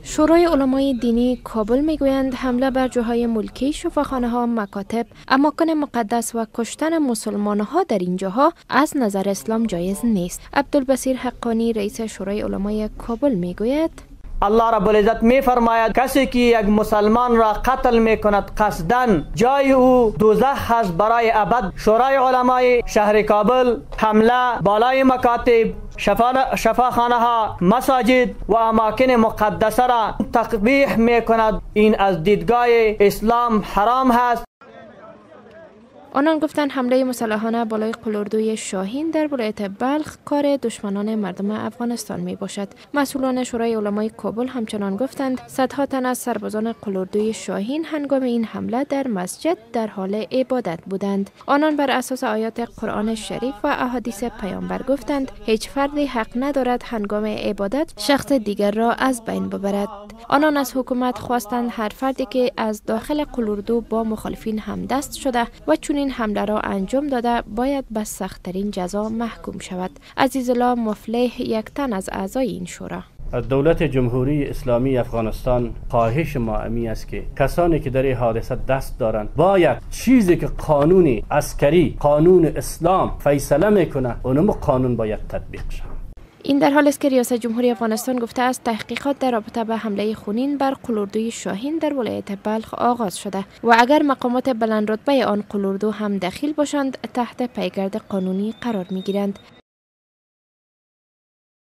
شورای علمای دینی کابل میگویند حمله بر جاهای ملکی، شفاخانه ها، مکاتب، اماکن مقدس و کشتن مسلمان ها در این جاها از نظر اسلام جایز نیست. عبدالبصیر حقانی، رئیس شورای علمای کابل، میگوید: الله رب العزت می فرماید کسی که یک مسلمان را قتل می کند قصداً، جای او دوزخ هست برای ابد. شورای علمای شهر کابل حمله بالای مکاتب، شفاخانه ها، مساجد و اماکن مقدسه را تقبیح می کند. این از دیدگاه اسلام حرام هست. آنان گفتند حمله مسلحانه بالای قول اردوی شاهین در ولایت بلخ کار دشمنان مردم افغانستان می باشد. مسئولان شورای علمای کابل همچنان گفتند صدها تن از سربازان قول اردوی شاهین هنگام این حمله در مسجد در حال عبادت بودند. آنان بر اساس آیات قرآن شریف و احادیث پیامبر گفتند هیچ فردی حق ندارد هنگام عبادت شخص دیگر را از بین ببرد. آنان از حکومت خواستند هر فردی که از داخل قول اردو با مخالفین همدست شده و چنین حمله را انجام داده، باید به سختترین جزا محکوم شود. عزیزالله مفلح، یک تن از اعضای این شورا: از دولت جمهوری اسلامی افغانستان خواهش ما امی است که کسانی که در این حادثه دست دارند، باید چیزی که قانون عسکری، قانون اسلام فیصله میکنه، اونم قانون باید تطبیق شود. این در حال است که ریاست جمهوری افغانستان گفته است تحقیقات در رابطه به حمله خونین بر قول اردوی شاهین در ولایت بلخ آغاز شده و اگر مقامات بلند رتبه آن قول اردو هم دخیل باشند، تحت پیگرد قانونی قرار می گیرند.